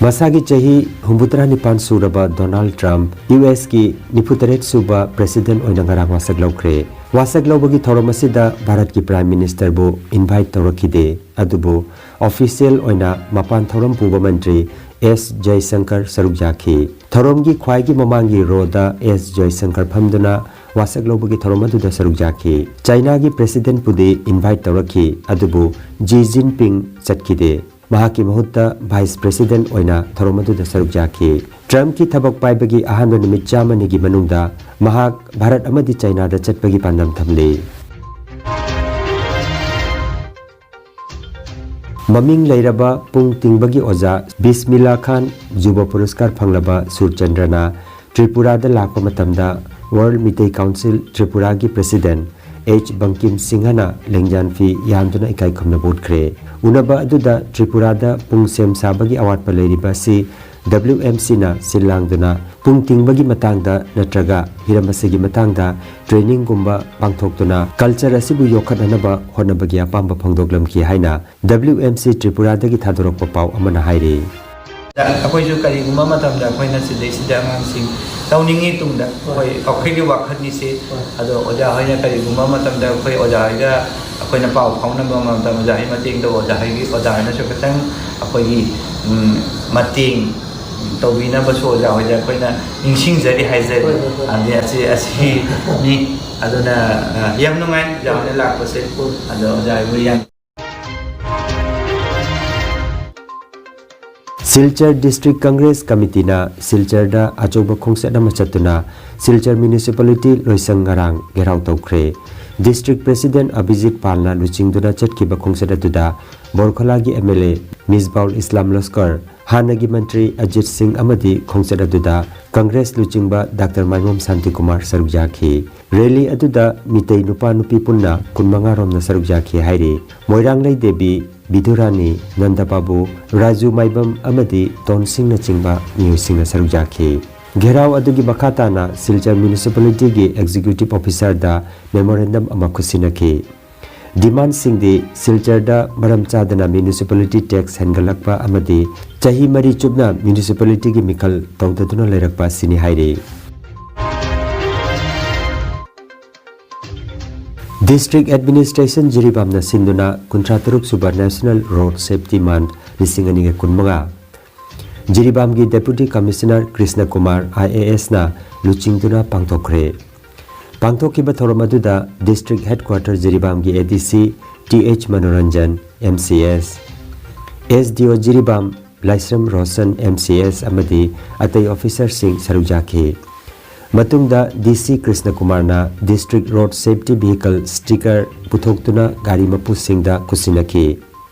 ꯃꯁꯥꯒꯤ ꯆꯍꯤ ꯍꯨꯝꯐꯨꯇꯔꯥ ꯅꯤꯄꯥꯟ ꯁꯨꯔꯕ ꯗꯣꯅꯥꯜꯗ ꯇ꯭ꯔꯝꯞ ꯌꯨ ꯑꯦꯁꯀꯤ ꯅꯤꯐꯨꯇꯔꯦꯠ ꯁꯨꯕ ꯄ꯭ꯔꯦꯁꯤꯗꯦꯟꯠ ꯑꯣꯏꯅ ꯉꯔꯥꯡ ꯋꯥꯁꯛ ꯂꯧꯈ꯭ꯔꯦ꯫ ꯋꯥꯁꯛ ꯂꯧꯕꯒꯤ ꯊꯧꯔꯝ ꯑꯁꯤꯗ ꯚꯥꯔꯠꯀꯤ ꯄ꯭ꯔꯥꯏꯝ ꯃꯤꯅꯤꯁꯇꯔꯕꯨ ꯏꯟꯚꯥꯏꯠ ꯇꯧꯔꯛꯈꯤꯗꯦ, ꯑꯗꯨꯕꯨ ꯑꯣꯐꯤꯁꯤꯌꯦꯜ ꯑꯣꯏꯅ ꯃꯄꯥꯟ ꯊꯧꯔꯝ ꯄꯨꯕ ꯃꯟꯇ꯭ꯔꯤ ꯑꯦꯁ ꯖꯌꯁꯪꯀꯔ ꯁꯔꯨꯛ ꯌꯥꯈꯤ꯫ ꯊꯧꯔꯝꯒꯤ ꯈ꯭ꯋꯥꯏꯒꯤ ꯃꯃꯥꯡꯒꯤ ꯔꯣꯗ ꯑꯦꯁ ꯖꯌꯁꯪꯀꯔ ꯐꯝꯗꯨꯅ ꯋꯥꯁꯛ ꯂꯧꯕꯒꯤ ꯊꯧꯔꯝ ꯑꯗꯨꯗ ꯁꯔꯨꯛ ꯌꯥꯈꯤ꯫ ꯆꯥꯏꯅꯥꯒꯤ ꯄ꯭ꯔꯦꯁꯤꯗꯦꯟꯠꯄꯨꯗꯤ ꯏꯟꯚꯥꯏꯠ ꯇꯧꯔꯛꯈꯤ, ꯑꯗꯨꯕꯨ ꯖꯤ ꯖꯤꯟꯄꯤꯡ ꯆꯠꯈꯤꯗꯦ꯫ ꯃꯍꯥꯛꯀꯤ ꯃꯍꯨꯠꯇ ꯚꯥꯏꯁ ꯄ꯭ꯔꯦꯁꯤꯗꯦꯟꯠ ꯑꯣꯏꯅ ꯊꯧꯔꯝ ꯑꯗꯨꯗ ꯁꯔꯨꯛ ꯌꯥꯈꯤ꯫ ꯇ꯭ꯔꯝꯞꯀꯤ ꯊꯕꯛ ꯄꯥꯏꯕꯒꯤ ꯑꯍꯥꯟꯕ ꯅꯨꯃꯤꯠ ꯆꯥꯝꯃꯅꯤꯒꯤ ꯃꯅꯨꯡꯗ ꯃꯍꯥꯛ ꯚꯥꯔꯠ ꯑꯃꯗꯤ ꯆꯥꯏꯅꯥꯗ ꯆꯠꯄꯒꯤ ꯄꯥꯟꯗꯝ ꯊꯝꯂꯤ꯫ ꯃꯃꯤꯡ ꯂꯩꯔꯕ ꯄꯨꯡ ꯇꯤꯡꯕꯒꯤ ꯑꯣꯖꯥ ꯕꯤꯁꯃꯤꯜꯂꯥ ꯈꯥꯟ ꯖꯨꯕ ꯄꯨꯔꯁꯀꯥꯔ ꯐꯪꯂꯕ ꯁꯨꯔꯆꯟꯗ꯭ꯔꯅ ꯇ꯭ꯔꯤꯄꯨꯔꯥꯗ ꯂꯥꯛꯄ ꯃꯇꯝꯗ ꯋꯥꯔꯜꯗ ꯃꯤꯇꯩ ꯀꯥꯎꯟꯁꯤꯜ ꯇ꯭ꯔꯤꯄꯨꯔꯥꯒꯤ ꯄ꯭ꯔꯦꯁꯤꯗꯦꯟꯠ ꯑꯦꯆ ꯕꯪꯀꯤꯝ ꯁꯤꯡꯍꯅ ꯂꯦꯡꯖꯥꯟ ꯐꯤ ꯌꯥꯟꯗꯨꯅ ꯏꯀꯥꯏ ꯈꯨꯝꯅꯕ ꯎꯠꯈ꯭ꯔꯦ꯫ ꯎꯅꯕ ꯑꯗꯨꯗ ꯇ꯭ꯔꯤꯄꯨꯔꯥꯗ ꯄꯨꯡ ꯁꯦꯝ ꯁꯥꯕꯒꯤ ꯑꯋꯥꯠꯄ ꯂꯩꯔꯤꯕ ꯑꯁꯤ ꯗꯕ꯭ꯂꯤꯎ ꯑꯦꯝ ꯁꯤꯅ ꯁꯤꯜ ꯂꯥꯡꯗꯨꯅ ꯄꯨꯡ ꯇꯤꯡꯕꯒꯤ ꯃꯇꯥꯡꯗ ꯅꯠꯇ꯭ꯔꯒ ꯍꯤꯔꯝ ꯑꯁꯤꯒꯤ ꯃꯇꯥꯡꯗ ꯇ꯭ꯔꯦꯅꯤꯡꯒꯨꯝꯕ ꯄꯥꯡꯊꯣꯛꯇꯨꯅ ꯀꯜꯆꯔ ꯑꯁꯤꯕꯨ ꯌꯣꯛꯈꯠꯅꯅꯕ ꯍꯣꯠꯅꯕꯒꯤ ꯑꯄꯥꯝꯕ ꯐꯣꯡꯗꯣꯛꯂꯝꯈꯤ ꯍꯥꯏꯅ ꯗꯕ꯭ꯂꯤꯎ ꯑꯦꯝ ꯁꯤ ꯇ꯭ꯔꯤꯄꯨꯔꯥꯗꯒꯤ ꯊꯥꯗꯣꯔꯛꯄ ꯄꯥꯎ ꯑꯃꯅ ꯍꯥꯏꯔꯤ꯫ ꯑꯩꯈꯣꯏꯁꯨ ꯀꯔꯤꯒꯨꯝꯕ ꯃꯇꯝꯗ ꯑꯩꯈꯣꯏꯅ ꯁꯤꯗꯩꯁꯤꯗ ꯑꯉꯥꯡꯁꯤꯡ ꯇꯧꯅꯤꯡꯉꯤ ꯇꯨꯡꯗ ꯑꯩꯈꯣꯏ, ꯑꯩꯈꯣꯏꯒꯤ ꯋꯥꯈꯜꯅꯤꯁꯦ꯫ ꯑꯗꯣ ꯑꯣꯖꯥ ꯍꯣꯏꯅ ꯀꯔꯤꯒꯨꯝꯕ ꯃꯇꯝꯗ ꯑꯩꯈꯣꯏ ꯑꯣꯖꯥ ꯍꯣꯏꯒ ꯑꯩꯈꯣꯏꯅ ꯄꯥꯎ ꯐꯥꯎꯅꯕ ꯃꯇꯝꯗ ꯑꯣꯖꯥ ꯍꯣꯏ ꯃꯇꯦꯡꯗꯣ ꯑꯣꯖꯥ ꯍꯣꯏꯒꯤ, ꯑꯣꯖꯥ ꯍꯣꯏꯅꯁꯨ ꯈꯤꯇꯪ ꯑꯩꯈꯣꯏꯒꯤ, ꯎꯝ, ꯃꯇꯦꯡ ꯇꯧꯕꯤꯅꯕꯁꯨ ꯑꯣꯖꯥ ꯍꯣꯏꯗ ꯑꯩꯈꯣꯏꯅ ꯅꯤꯡꯁꯤꯡꯖꯔꯤ ꯍꯥꯏꯖꯔꯤ꯫ ꯍꯣꯏ, ꯍꯣꯏ, ꯍꯣꯏ꯫ ꯑꯗꯩ ꯑꯁꯤ, ꯑꯁꯤꯅꯤ꯫ ꯑꯗꯨꯅ, ꯑ, ꯌꯥꯝ ꯅꯨꯡꯉꯥꯏ ꯑꯣꯖꯥ ꯍꯣꯏꯅ ꯂꯥꯛꯄꯁꯦ꯫ ꯑꯗꯣ ꯑꯣꯖꯥ ꯍꯣꯏꯕꯨ ꯌꯥꯝ ꯁꯤꯜꯆꯔ ꯗꯤꯁꯇ꯭ꯔꯤꯛ ꯀꯪꯒ꯭ꯔꯦꯁ ꯀꯃꯤꯇꯤꯅ ꯁꯤꯜꯆꯔꯗ ꯑꯆꯧꯕ ꯈꯣꯡꯆꯠ ꯑꯃ ꯆꯠꯇꯨꯅ ꯁꯤꯜꯆꯔ ꯃ꯭ꯌꯨꯅꯤꯁꯤꯄꯥꯂꯤꯇꯤ ꯂꯣꯏꯁꯪ ꯉꯔꯥꯡ ꯘꯦꯔꯥꯎ ꯇꯧꯈ꯭ꯔꯦ꯫ ꯗꯤꯁꯇ꯭ꯔꯤꯛ ꯄ꯭ꯔꯦꯁꯤꯗꯦꯟꯠ ꯑꯚꯤꯖꯤꯠ ꯄꯥꯜꯅ ꯂꯨꯆꯤꯡꯗꯨꯅ ꯆꯠꯈꯤꯕ ꯈꯣꯡꯆꯠ ꯑꯗꯨꯗ ꯕꯣꯔꯈꯣꯂꯥꯒꯤ ꯑꯦꯝ ꯑꯦꯜ ꯑꯦ ꯃꯤꯁꯕꯥꯎꯜ ꯏꯁꯂꯥꯝ ꯂꯁꯀꯔ, ꯍꯥꯟꯅꯒꯤ ꯃꯟꯇ꯭ꯔꯤ ꯑꯖꯤꯠ ꯁꯤꯡ ꯑꯃꯗꯤ ꯈꯣꯡꯆꯠ ꯑꯗꯨꯗ ꯀꯪꯒ꯭ꯔꯦꯁ ꯂꯨꯆꯤꯡꯕ ꯗꯥꯛꯇꯔ ꯃꯥꯏꯕꯝ ꯁꯥꯟꯇꯤꯀꯨꯃꯥꯔ ꯁꯔꯨꯛ ꯌꯥꯈꯤ꯫ ꯔꯦꯂꯤ ꯑꯗꯨꯗ ꯃꯤꯇꯩ ꯅꯨꯄꯥ ꯅꯨꯄꯤ ꯄꯨꯟꯅ ꯀꯨꯟꯃꯉꯥ ꯔꯣꯝꯅ ꯁꯔꯨꯛ ꯌꯥꯈꯤ ꯍꯥꯏꯔꯤ꯫ ꯃꯣꯏꯔꯥꯡꯂꯩ ꯗꯦꯕꯤ, ꯕꯤꯗꯨꯔꯥꯅꯤ, ꯅꯟꯗꯕꯥꯕꯨ, ꯔꯥꯖꯨ ꯃꯥꯏꯕꯝ ꯑꯃꯗꯤ ꯇꯣꯟ ꯁꯤꯡꯅꯆꯤꯡꯕ ꯃꯤꯑꯣꯏꯁꯤꯡꯅ ꯁꯔꯨꯛ ꯌꯥꯈꯤ꯫ ꯘꯦꯔꯥꯎ ꯑꯗꯨꯒꯤ ꯃꯈꯥ ꯇꯥꯅ ꯁꯤꯜꯆꯔ ꯃ꯭ꯌꯨꯅꯤꯁꯤꯄꯥꯂꯤꯇꯤꯒꯤ ꯑꯦꯛꯖꯤꯀ꯭ꯌꯨꯇꯤꯚ ꯑꯣꯐꯤꯁꯥꯔꯗ ꯃꯦꯃꯣꯔꯦꯟꯗꯝ ꯑꯃ ꯈꯨꯠꯁꯤꯟꯅꯈꯤ꯫ ꯗꯤꯃꯥꯟꯁꯤꯡꯗꯤ ꯁꯤꯜꯆꯔꯗ ꯃꯔꯝ ꯆꯥꯗꯅ ꯃ꯭ꯌꯨꯅꯤꯁꯤꯄꯥꯂꯤꯇꯤ ꯇꯦꯛꯁ ꯍꯦꯟꯒꯠꯂꯛꯄ ꯑꯃꯗꯤ ꯆꯍꯤ ꯃꯔꯤ ꯆꯨꯞꯅ ꯃ꯭ꯌꯨꯅꯤꯁꯤꯄꯥꯂꯤꯇꯤꯒꯤ ꯃꯤꯈꯜ ꯇꯧꯗꯗꯨꯅ ꯂꯩꯔꯛꯄ ꯑꯁꯤꯅꯤ ꯍꯥꯏꯔꯤ꯫ ꯗꯤꯁꯇ꯭ꯔꯤꯛ ꯑꯦꯗꯃꯤꯅꯤꯁꯇ꯭ꯔꯦꯁꯟ ꯖꯤꯔꯤꯕꯥꯝꯅ ꯁꯤꯟꯗꯨꯅ ꯀꯨꯟꯊ꯭ꯔꯥ ꯇꯔꯨꯛ ꯁꯨꯕ ꯅꯦꯁꯅꯦꯜ ꯔꯣꯗ ꯁꯦꯐꯇꯤ ꯃꯟꯊ ꯂꯤꯁꯤꯡ ꯑꯅꯤꯒ ꯀꯨꯟꯃꯉꯥ ꯖꯤꯔꯤꯕꯥꯝꯒꯤ deputy commissioner Krishna Kumar I A ꯑꯦꯁꯅ ꯂꯨꯆꯤꯡꯗꯨꯅ ꯄꯥꯡꯊꯣꯛꯈ꯭ꯔꯦ꯫ ꯄꯥꯡꯊꯣꯛꯈꯤꯕ ꯊꯧꯔꯝ ꯑꯗꯨꯗ ꯗꯤꯁꯇ꯭ꯔꯤꯛ ꯍꯦꯗꯀ꯭ꯋꯥꯇꯔ ꯖꯤꯔꯤꯕꯥꯝꯒꯤ ꯑꯦ ꯗꯤ C T H Manoranjan, M C S, S D ꯑꯣ ꯖꯤꯔꯤꯕꯥꯝ ꯂꯥꯏꯁ꯭ꯔꯝ ꯔꯣꯁꯟ, ꯑꯦꯝ ꯁꯤ ꯑꯦꯁ, ꯑꯃꯗꯤ ꯑꯇꯩ ꯑꯣꯐꯤꯁꯥꯔꯁꯤꯡ ꯁꯔꯨꯛ ꯌꯥꯈꯤ꯫ ꯃꯇꯨꯡꯗ ꯗꯤ ꯁꯤ ꯀ꯭ꯔꯤꯁꯅ ꯀꯨꯃꯥꯔꯅ district road safety vehicle sticker ꯄꯨꯊꯣꯛꯇꯨꯅ ꯒꯥꯔꯤ ꯃꯄꯨꯁꯤꯡꯗ ꯈꯨꯠꯁꯤꯟꯅꯈꯤ꯫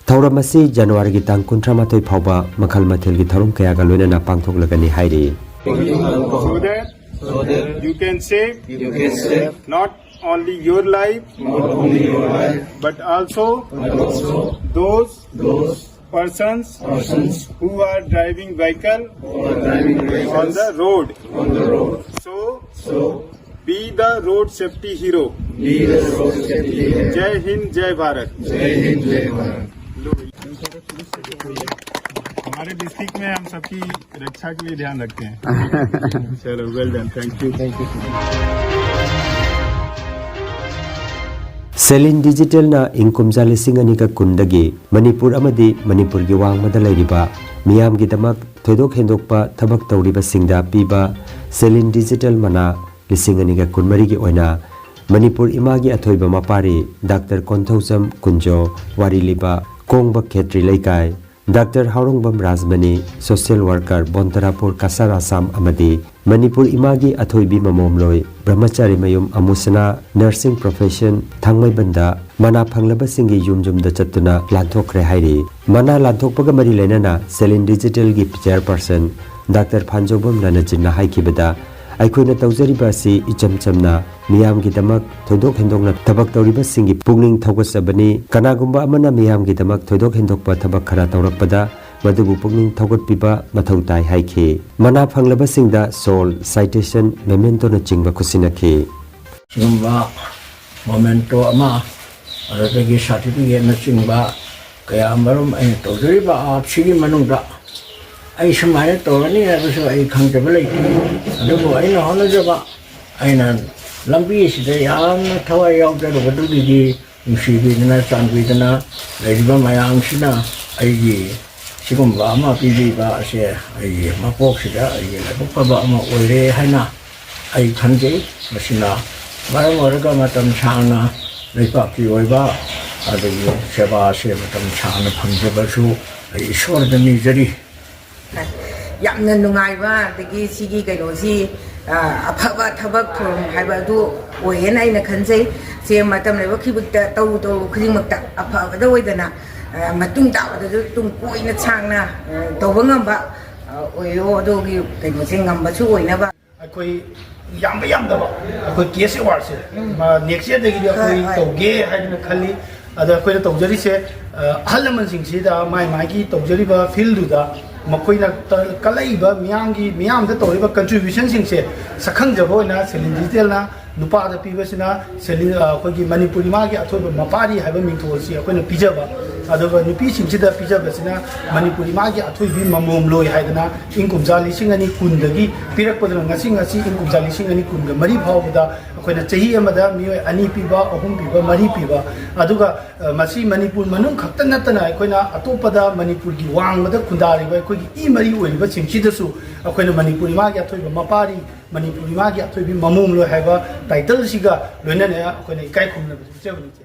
ꯊꯧꯔꯝ ꯑꯁꯤ ꯖꯅꯋꯥꯔꯤꯒꯤ ꯇꯥꯡ ꯀꯨꯟꯊ꯭ꯔꯥ ꯃꯥꯊꯣꯏ ꯐꯥꯎꯕ ꯃꯈꯜ ꯃꯊꯦꯜꯒꯤ ꯊꯧꯔꯝ ꯀꯌꯥꯒ ꯂꯣꯏꯅꯅ ꯄꯥꯡꯊꯣꯛꯂꯒꯅꯤ ꯍꯥꯏꯔꯤ꯫ So that you can save, you can save not only your life, not only your life, but also, but also those, those persons, persons who are driving vehicle, who are driving vehicles, on the road. On the road. So, so be the road safety hero. Be the road safety hero. जय हिंद, जय भारत। जय हिंद, जय भारत। हमारे डिस्ट्रिक्ट में हम सबकी रक्षा के लिए ध्यान रखते हैं। चलो, well done, thank you, thank you. ꯁꯦꯂꯤꯟ ꯗꯤꯖꯤꯇꯦꯜꯅ ꯏꯪ ꯀꯨꯝꯖꯥ ꯂꯤꯁꯤꯡ ꯑꯅꯤꯒ ꯀꯨꯟꯗꯒꯤ ꯃꯅꯤꯄꯨꯔ ꯑꯃꯗꯤ ꯃꯅꯤꯄꯨꯔꯒꯤ ꯋꯥꯡꯃꯗ ꯂꯩꯔꯤꯕ ꯃꯤꯌꯥꯝꯒꯤꯗꯃꯛ ꯊꯣꯏꯗꯣꯛ ꯍꯦꯟꯗꯣꯛꯄ ꯊꯕꯛ ꯇꯧꯔꯤꯕꯁꯤꯡꯗ ꯄꯤꯕ ꯁꯦꯂꯤꯟ ꯗꯤꯖꯤꯇꯦꯜ ꯃꯅꯥ ꯂꯤꯁꯤꯡ ꯑꯅꯤꯒ ꯀꯨꯟꯃꯔꯤꯒꯤ ꯑꯣꯏꯅ ꯃꯅꯤꯄꯨꯔ ꯏꯃꯥꯒꯤ ꯑꯊꯣꯏꯕ ꯃꯄꯥꯔꯤ ꯗꯥꯛꯇꯔ ꯀꯣꯟꯊꯧꯖꯝ ꯀꯨꯟꯖꯣ, ꯋꯥꯔꯤ ꯂꯤꯕ ꯀꯣꯡꯕ ꯈꯦꯇ꯭ꯔꯤ ꯂꯩꯀꯥꯏ, doctor Haorongbam Rajmani, social worker, Bontrapur Cachar Assam ꯑꯃꯗꯤ ꯃꯅꯤꯄꯨꯔ ꯏꯃꯥꯒꯤ ꯑꯊꯣꯏꯕꯤ ꯃꯃꯣꯝꯂꯣꯏ, ꯕ꯭ꯔꯍꯃꯆꯥꯔꯤ ꯃꯌꯨꯝ ꯑꯃꯨꯁꯅꯥ, nursing profession, ꯊꯥꯡꯃꯩꯕꯟꯗ ꯃꯅꯥ ꯐꯪꯂꯕꯁꯤꯡꯒꯤ ꯌꯨꯝ ꯌꯨꯝꯗ ꯆꯠꯇꯨꯅ ꯂꯥꯟꯊꯣꯛꯈ꯭ꯔꯦ ꯍꯥꯏꯔꯤ꯫ ꯃꯅꯥ ꯂꯥꯟꯊꯣꯛꯄꯒ ꯃꯔꯤ ꯂꯩꯅꯅ ꯁꯦꯂꯤꯟ ꯗꯤꯖꯤꯇꯦꯜꯒꯤ chairperson ꯗꯥꯛꯇꯔ ꯐꯥꯟꯖꯧꯕꯝ ꯔꯅꯖꯤꯠꯅ ꯍꯥꯏꯈꯤꯕꯗ, ꯑꯩꯈꯣꯏꯅ ꯇꯧꯖꯔꯤꯕ ꯑꯁꯤ ꯏꯆꯝ ꯆꯝꯅ ꯃꯤꯌꯥꯝꯒꯤꯗꯃꯛ ꯊꯣꯏꯗꯣꯛ ꯍꯦꯟꯗꯣꯛꯅ ꯊꯕꯛ ꯇꯧꯔꯤꯕꯁꯤꯡꯒꯤ ꯄꯨꯛꯅꯤꯡ ꯊꯧꯒꯠꯆꯕꯅꯤ꯫ ꯀꯅꯥꯒꯨꯝꯕ ꯑꯃꯅ ꯃꯤꯌꯥꯝꯒꯤꯗꯃꯛ ꯊꯣꯏꯗꯣꯛ ꯍꯦꯟꯗꯣꯛꯄ ꯊꯕꯛ ꯈꯔ ꯇꯧꯔꯛꯄꯗ ꯃꯗꯨꯕꯨ ꯄꯨꯛꯅꯤꯡ ꯊꯧꯒꯠꯄꯤꯕ ꯃꯊꯧ ꯇꯥꯏ ꯍꯥꯏꯈꯤ꯫ ꯃꯅꯥ ꯐꯪꯂꯕꯁꯤꯡꯗ ꯁꯣꯜ, ꯁꯥꯏꯇꯦꯁꯟ, ꯃꯦꯃꯦꯟꯇꯣꯅꯆꯤꯡꯕ ꯈꯨꯠꯁꯤꯟꯅꯈꯤ꯫ ꯁꯤꯒꯨꯝꯕ ꯃꯣꯃꯦꯟꯇꯣ ꯑꯃ, ꯑꯗꯨꯗꯒꯤ ꯁꯥꯔꯇꯤꯐꯤꯀꯦꯠꯅꯆꯤꯡꯕ ꯀꯌꯥ ꯑꯃꯔꯣꯝ ꯑꯩꯅ ꯇꯧꯖꯔꯤꯕ ꯑꯥꯔꯠꯁꯤꯒꯤ ꯃꯅꯨꯡꯗ ꯑꯩ ꯁꯨꯃꯥꯏꯅ ꯇꯧꯔꯅꯤ ꯍꯥꯏꯕꯁꯨ ꯑꯩ ꯈꯪꯖꯕ ꯂꯩꯇꯦ꯫ ꯑꯗꯨꯕꯨ ꯑꯩꯅ ꯍꯣꯠꯅꯖꯕ, ꯑꯩꯅ ꯂꯝꯕꯤ ꯑꯁꯤꯗ ꯌꯥꯝꯅ ꯊꯋꯥꯏ ꯌꯥꯎꯖꯔꯨꯕꯗꯨꯒꯤꯗꯤ ꯅꯨꯡꯁꯤꯕꯤꯗꯅ, ꯆꯥꯟꯕꯤꯗꯅ ꯂꯩꯔꯤꯕ ꯃꯌꯥꯝꯁꯤꯅ ꯑꯩꯒꯤ ꯁꯤꯒꯨꯝꯕ ꯑꯃ ꯄꯤꯕꯤꯕ ꯑꯁꯦ ꯑꯩꯒꯤ ꯃꯄꯣꯛꯁꯤꯗ ꯑꯩꯒꯤ ꯂꯥꯏꯕꯛ ꯐꯕ ꯑꯃ ꯑꯣꯏꯔꯦ ꯍꯥꯏꯅ ꯑꯩ ꯈꯟꯖꯩ꯫ ꯃꯁꯤꯅ ꯃꯔꯝ ꯑꯣꯏꯔꯒ ꯃꯇꯝ ꯁꯥꯡꯅ ꯂꯩꯄꯥꯛꯀꯤ ꯑꯣꯏꯕ ꯑꯗꯒꯤ ꯁꯦꯕꯥ ꯑꯁꯦ ꯃꯇꯝ ꯁꯥꯡꯅ ꯐꯪꯖꯕꯁꯨ ꯑꯩ ꯏꯁꯣꯔꯗ ꯅꯤꯖꯔꯤ꯫ ꯌꯥꯝꯅ ꯅꯨꯡꯉꯥꯏꯕ, ꯑꯗꯒꯤ ꯁꯤꯒꯤ ꯀꯩꯅꯣꯁꯤ, ꯑ, ꯑꯐꯕ ꯊꯕꯛ ꯊꯧꯔꯝ ꯍꯥꯏꯕ ꯑꯗꯨ ꯑꯣꯏꯌꯦꯅ ꯑꯩꯅ ꯈꯟꯖꯩ꯫ ꯁꯦ ꯃꯇꯝ ꯂꯥꯏꯕꯛ ꯈꯨꯗꯤꯡꯃꯛꯇ ꯇꯧꯔꯨ ꯇꯧꯔꯨ ꯈꯨꯗꯤꯡꯃꯛꯇ ꯑꯐꯕꯗ ꯑꯣꯏꯗꯅ, ꯑ, ꯃꯇꯨꯡ ꯇꯥꯕꯗꯁꯨ ꯇꯨꯡ ꯀꯣꯏꯅ ꯁꯥꯡꯅ, ꯑ, ꯇꯧꯕ ꯉꯝꯕ, ꯑ, ꯑꯣꯏꯌꯣ꯫ ꯑꯗꯨꯒꯤ ꯀꯩꯅꯣꯁꯦ ꯉꯝꯕꯁꯨ ꯑꯣꯏꯅꯕ꯫ ꯑꯩꯈꯣꯏ ꯌꯥꯝꯕ ꯌꯥꯝꯗꯕ ꯑꯩꯈꯣꯏ ꯀꯦꯁ ꯑꯦꯋꯥꯔꯗꯁꯦ, ꯎꯝ꯫ ꯃꯥ next yearꯗꯒꯤꯗꯤ ꯍꯣꯏ, ꯑꯩꯈꯣꯏ ꯍꯣꯏ꯫ ꯇꯧꯒꯦ ꯍꯥꯏꯗꯅ ꯈꯜꯂꯤ꯫ ꯑꯗ ꯑꯩꯈꯣꯏꯅ ꯇꯧꯖꯔꯤꯁꯦ, ꯑ, ꯑꯍꯜ ꯂꯃꯟꯁꯤꯡꯁꯤꯗ ꯃꯥꯏ ꯃꯥꯏꯒꯤ ꯇꯧꯖꯔꯤꯕ fieldꯗꯨꯗ ꯃꯈꯣꯏꯅ ꯇ-, ꯀꯜꯂꯛꯏꯕ ꯃꯤꯌꯥꯝꯒꯤ, ꯃꯤꯌꯥꯝꯗ ꯇꯧꯔꯤꯕ contributionꯁꯤꯡꯁꯦ ꯁꯛꯈꯪꯖꯕ ꯑꯣꯏꯅ ꯁꯦꯂꯤꯟ ꯗꯤꯖꯤꯇꯦꯜꯅ ꯅꯨꯄꯥꯗ ꯄꯤꯕꯁꯤꯅ ꯁꯦꯂꯤꯟ, ꯑ, ꯑꯩꯈꯣꯏꯒꯤ ꯃꯅꯤꯄꯨꯔ ꯏꯃꯥꯒꯤ ꯑꯊꯣꯏꯕ ꯃꯄꯥꯔꯤ ꯍꯥꯏꯕ ꯃꯤꯡꯊꯣꯜꯁꯤ ꯑꯩꯈꯣꯏꯅ ꯄꯤꯖꯕ, ꯑꯗꯨꯒ ꯅꯨꯄꯤꯁꯤꯡꯁꯤꯗ ꯄꯤꯖꯕꯁꯤꯅ ꯃꯅꯤꯄꯨꯔ ꯏꯃꯥꯒꯤ ꯑꯊꯣꯏꯕꯤ ꯃꯃꯣꯝ ꯂꯣꯏ ꯍꯥꯏꯗꯅ ꯏꯪ ꯀꯨꯝꯖꯥ ꯂꯤꯁꯤꯡ ꯑꯅꯤ ꯀꯨꯟꯗꯒꯤ ꯄꯤꯔꯛꯄꯗꯨꯅ ꯉꯁꯤ, ꯉꯁꯤ ꯏꯪ ꯀꯨꯝꯖꯥ ꯂꯤꯁꯤꯡ ꯑꯅꯤ ꯀꯨꯟꯒ ꯃꯔꯤ ꯐꯥꯎꯕꯗ ꯑꯩꯈꯣꯏꯅ ꯆꯍꯤ ꯑꯃꯗ ꯃꯤꯑꯣꯏ ꯑꯅꯤ ꯄꯤꯕ, ꯑꯍꯨꯝ ꯄꯤꯕ, ꯃꯔꯤ ꯄꯤꯕ, ꯑꯗꯨꯒ, ꯑ, ꯃꯁꯤ ꯃꯅꯤꯄꯨꯔ ꯃꯅꯨꯡ ꯈꯛꯇ ꯅꯠꯇꯅ ꯑꯩꯈꯣꯏꯅ ꯑꯇꯣꯞꯄꯗ ꯃꯅꯤꯄꯨꯔꯒꯤ ꯋꯥꯡꯃꯗ ꯈꯨꯟꯗꯥꯔꯤꯕ ꯑꯩꯈꯣꯏꯒꯤ ꯏ ꯃꯔꯤ ꯑꯣꯏꯔꯤꯕꯁꯤꯡꯁꯤꯗꯁꯨ ꯑꯩꯈꯣꯏꯅ ꯃꯅꯤꯄꯨꯔ ꯏꯃꯥꯒꯤ ꯑꯊꯣꯏꯕ ꯃꯄꯥꯔꯤ, ꯃꯅꯤꯄꯨꯔ ꯏꯃꯥꯒꯤ ꯑꯊꯣꯏꯕꯤ ꯃꯃꯣꯝ ꯂꯣꯏ ꯍꯥꯏꯕ titleꯁꯤꯒ ꯂꯣꯏꯅꯅ ꯑꯩꯈꯣꯏꯅ ꯏꯀꯥꯏ ꯈꯨꯝꯅꯕ ꯎꯠꯆꯕꯅꯤ, ꯏꯆꯦ꯫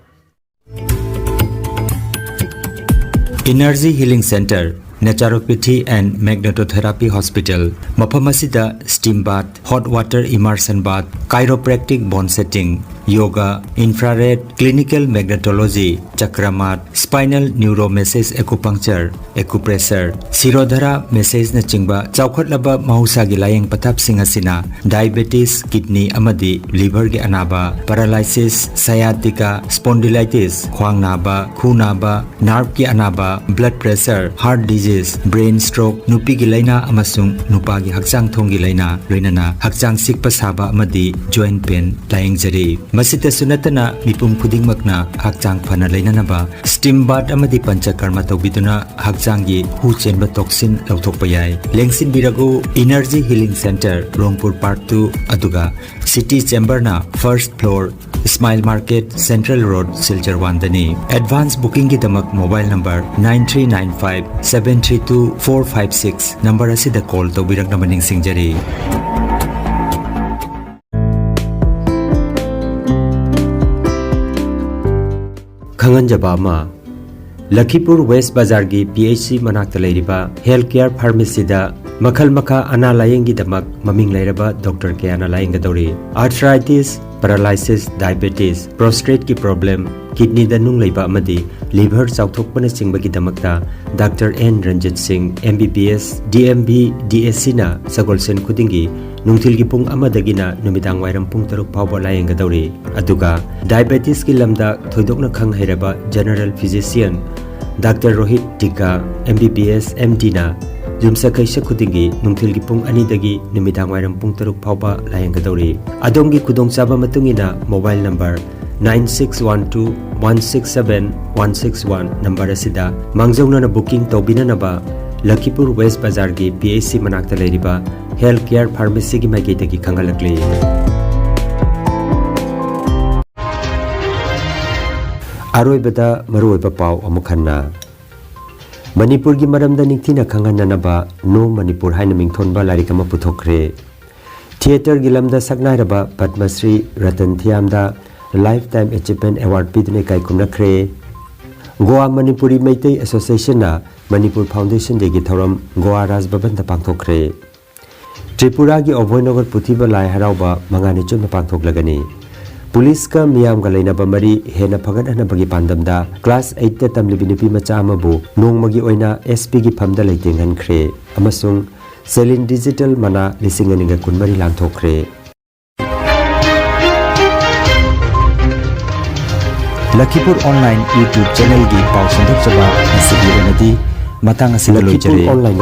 Energy Healing Center, Naturopathy and Magnetotherapy Hospital, ꯃꯐꯝ ꯑꯁꯤꯗ steam bath, hot water immersion bath, chiropractic bone setting, yoga, infrared, clinical magnetology, ꯆꯀ꯭ꯔ ꯃꯥꯠ, spinal neuromassage acupuncture, acupressure, ꯁꯤꯔꯣꯙꯔꯥ ꯃꯦꯁꯦꯖꯅꯆꯤꯡꯕ ꯆꯥꯎꯈꯠꯂꯕ ꯃꯍꯧꯁꯥꯒꯤ ꯂꯥꯌꯦꯡ ꯄꯊꯥꯞꯁꯤꯡ ꯑꯁꯤꯅ diabetes, kidney ꯑꯃꯗꯤ liverꯒꯤ ꯑꯅꯥꯕ, paralysis, sciatica, spondylitis, ꯈ꯭ꯋꯥꯡ ꯅꯥꯕ, ꯈꯨ ꯅꯥꯕ, nerveꯀꯤ ꯑꯅꯥꯕ, blood pressure, heart disease, brain stroke, ꯅꯨꯄꯤꯒꯤ ꯂꯥꯏꯅꯥ ꯑꯃꯁꯨꯡ ꯅꯨꯄꯥꯒꯤ ꯍꯛꯆꯥꯡ ꯊꯣꯡꯒꯤ ꯂꯥꯏꯅꯥ, ꯂꯣꯏꯅꯅ ꯍꯛꯆꯥꯡ ꯆꯤꯛꯄ ꯁꯥꯕ ꯑꯃꯗꯤ joint pain ꯂꯥꯌꯦꯡꯖꯔꯤ꯫ ꯃꯁꯤꯇꯁꯨ ꯅꯠꯇꯅ ꯃꯤꯄꯨꯝ ꯈꯨꯗꯤꯡꯃꯛꯅ ꯍꯛꯆꯥꯡ ꯐꯅ ꯂꯩꯅꯅꯕ steam bath ꯑꯃꯗꯤ ꯄꯟꯆꯀꯔꯃ ꯇꯧꯕꯤꯗꯨꯅ ꯍꯛꯆꯥꯡꯒꯤ ꯍꯨ ꯆꯦꯟꯕ toxin ꯂꯧꯊꯣꯛꯄ ꯌꯥꯏ꯫ ꯂꯦꯡꯁꯤꯟꯕꯤꯔꯒꯨ, Energy Healing Center, ꯔꯣꯡꯄꯨꯔ Park two, ꯑꯗꯨꯒ City Chamberꯅ first floor, Smile Market, Central Road, Silchar one ꯗꯅꯤ꯫ Advance bookingꯒꯤꯗꯃꯛ mobile number nine three nine five seven three two four five six number ꯑꯁꯤꯗ call ꯇꯧꯕꯤꯔꯛꯅꯕ ꯅꯤꯡꯁꯤꯡꯖꯔꯤ꯫ ꯈꯪꯍꯟꯖꯕ ꯑꯃ, ꯂꯈꯤꯄꯨꯔ ꯋꯦꯁ ꯕꯖꯥꯔꯒꯤ P H C ꯃꯅꯥꯛꯇ ꯂꯩꯔꯤꯕ Health Care Pharmacyꯗ ꯃꯈꯜ ꯃꯈꯥ ꯑꯅꯥ ꯂꯥꯌꯦꯡꯒꯤꯗꯃꯛ ꯃꯃꯤꯡ ꯂꯩꯔꯕ ꯗꯣꯛꯇꯔ ꯀꯌꯥꯅ ꯂꯥꯌꯦꯡꯒꯗꯧꯔꯤ꯫ Arthritis, paralysis, diabetes, prostateꯀꯤ problem, kidneyꯗ ꯅꯨꯡ ꯂꯩꯕ ꯑꯃꯗꯤ liver ꯆꯥꯎꯊꯣꯛꯄꯅꯆꯤꯡꯕꯒꯤꯗꯃꯛꯇ ꯗꯥꯛꯇꯔ ꯑꯦꯟ ꯔꯟꯖꯤꯠ ꯁꯤꯡ, M B B S, D M B, D S Cꯅ ꯁꯒꯣꯜꯁꯦꯟ ꯈꯨꯗꯤꯡꯒꯤ ꯅꯨꯡꯊꯤꯜꯒꯤ ꯄꯨꯡ ꯑꯃꯗꯒꯤꯅ ꯅꯨꯃꯤꯗꯥꯡ ꯋꯥꯏꯔꯝ ꯄꯨꯡ ꯇꯔꯨꯛ ꯐꯥꯎꯕ ꯂꯥꯌꯦꯡꯒꯗꯧꯔꯤ꯫ ꯑꯗꯨꯒ diabetesꯀꯤ ꯂꯝꯗ ꯊꯣꯏꯗꯣꯛꯅ ꯈꯪ ꯍꯩꯔꯕ general physician doctor Rohit Tikka, M B B S, M Dꯅ ꯌꯨꯝꯁꯀꯩꯁ ꯈꯨꯗꯤꯡꯒꯤ ꯅꯨꯡꯊꯤꯜꯒꯤ ꯄꯨꯡ ꯑꯅꯤꯗꯒꯤ ꯅꯨꯃꯤꯗꯥꯡ ꯋꯥꯏꯔꯝ ꯄꯨꯡ ꯇꯔꯨꯛ ꯐꯥꯎꯕ ꯂꯥꯌꯦꯡꯒꯗꯧꯔꯤ꯫ ꯑꯗꯣꯝꯒꯤ ꯈꯨꯗꯣꯡꯆꯥꯕ ꯃꯇꯨꯡ ꯏꯟꯅ mobile number nine six one two one six seven one six one number ꯑꯁꯤꯗ ꯃꯥꯡꯖꯧꯅꯅ booking ꯇꯧꯕꯤꯅꯅꯕ ꯂꯈꯤꯄꯨꯔ ꯋꯦꯁ ꯕꯖꯥꯔꯒꯤ P H C ꯃꯅꯥꯛꯇ ꯂꯩꯔꯤꯕ Health Care Pharmacyꯒꯤ ꯃꯥꯏꯀꯩꯗꯒꯤ ꯈꯪꯍꯜꯂꯛꯂꯤ꯫ ꯑꯔꯣꯏꯕꯗ ꯃꯔꯨꯑꯣꯏꯕ ꯄꯥꯎ ꯑꯃꯨꯛ ꯍꯟꯅ꯫ ꯃꯅꯤꯄꯨꯔꯒꯤ ꯃꯔꯝꯗ ꯅꯤꯡꯊꯤꯅ ꯈꯪꯍꯟꯅꯅꯕ ꯅꯣ ꯃꯅꯤꯄꯨꯔ ꯍꯥꯏꯅ ꯃꯤꯡꯊꯣꯟꯕ ꯂꯥꯏꯔꯤꯛ ꯑꯃ ꯄꯨꯊꯣꯛꯈ꯭ꯔꯦ꯫ Theatreꯒꯤ ꯂꯝꯗ ꯁꯛꯅꯥꯏꯔꯕ Padma Shri Ratan ꯊꯤꯌꯥꯝꯗ Lifetime Achievement Award ꯄꯤꯗꯨꯅ ꯏꯀꯥꯏ ꯈꯨꯝꯅꯈ꯭ꯔꯦ꯫ ꯒꯣꯋꯥ ꯃꯅꯤꯄꯨꯔꯤ ꯃꯩꯇꯩ ꯑꯦꯁꯣꯁꯤꯌꯦꯁꯟꯅ ꯃꯅꯤꯄꯨꯔ ꯐꯥꯎꯟꯗꯦꯁꯟ ꯗꯦꯒꯤ ꯊꯧꯔꯝ ꯒꯣꯋꯥ ꯔꯥꯖ ꯚꯕꯟꯗ ꯄꯥꯡꯊꯣꯛꯈ꯭ꯔꯦ꯫ ꯇ꯭ꯔꯤꯄꯨꯔꯥꯒꯤ ꯑꯣꯚꯣꯏꯅꯒꯔ ꯄꯨꯊꯤꯕ ꯂꯥꯏ ꯍꯔꯥꯎꯕ ꯃꯉꯥꯅꯤ ꯆꯨꯞꯅ ꯄꯥꯡꯊꯣꯛꯂꯒꯅꯤ꯫ ꯄꯨꯂꯤꯁꯀ ꯃꯤꯌꯥꯝꯒ ꯂꯩꯅꯕ ꯃꯔꯤ ꯍꯦꯟꯅ ꯐꯒꯠꯍꯟꯅꯕꯒꯤ ꯄꯥꯟꯗꯝꯗ ꯀ꯭ꯂꯥꯁ ꯑꯩꯠꯇ ꯇꯝꯂꯤꯕꯤ ꯅꯨꯄꯤ ꯃꯆꯥ ꯑꯃꯕꯨ ꯅꯣꯡꯃꯒꯤ ꯑꯣꯏꯅ ꯑꯦꯁ ꯄꯤꯒꯤ ꯐꯝꯗ ꯂꯩꯇꯦꯡꯍꯟꯈ꯭ꯔꯦ ꯑꯃꯁꯨꯡ ꯁꯦꯂꯤꯟ ꯗꯤꯖꯤꯇꯦꯜ ꯃꯅꯥ ꯂꯤꯁꯤꯡ ꯑꯅꯤꯒ ꯀꯨꯟꯃꯔꯤ ꯂꯥꯟꯊꯣꯛꯈ꯭ꯔꯦ꯫ ꯂꯈꯤꯄꯨꯔ ꯑꯣꯟꯂꯥꯏꯟ ꯌꯨꯇ꯭ꯌꯨꯕ ꯆꯦꯅꯦꯜꯒꯤ ꯄꯥꯎ ꯁꯟꯗꯣꯛꯆꯕ ꯉꯁꯤꯒꯤ ꯑꯣꯏꯅꯗꯤ ꯃꯇꯥꯡ ꯑꯁꯤꯗ ꯂꯈꯤꯄꯨꯔ ꯂꯣꯏꯖꯔꯦ꯫ ꯑꯣꯟꯂꯥꯏꯟ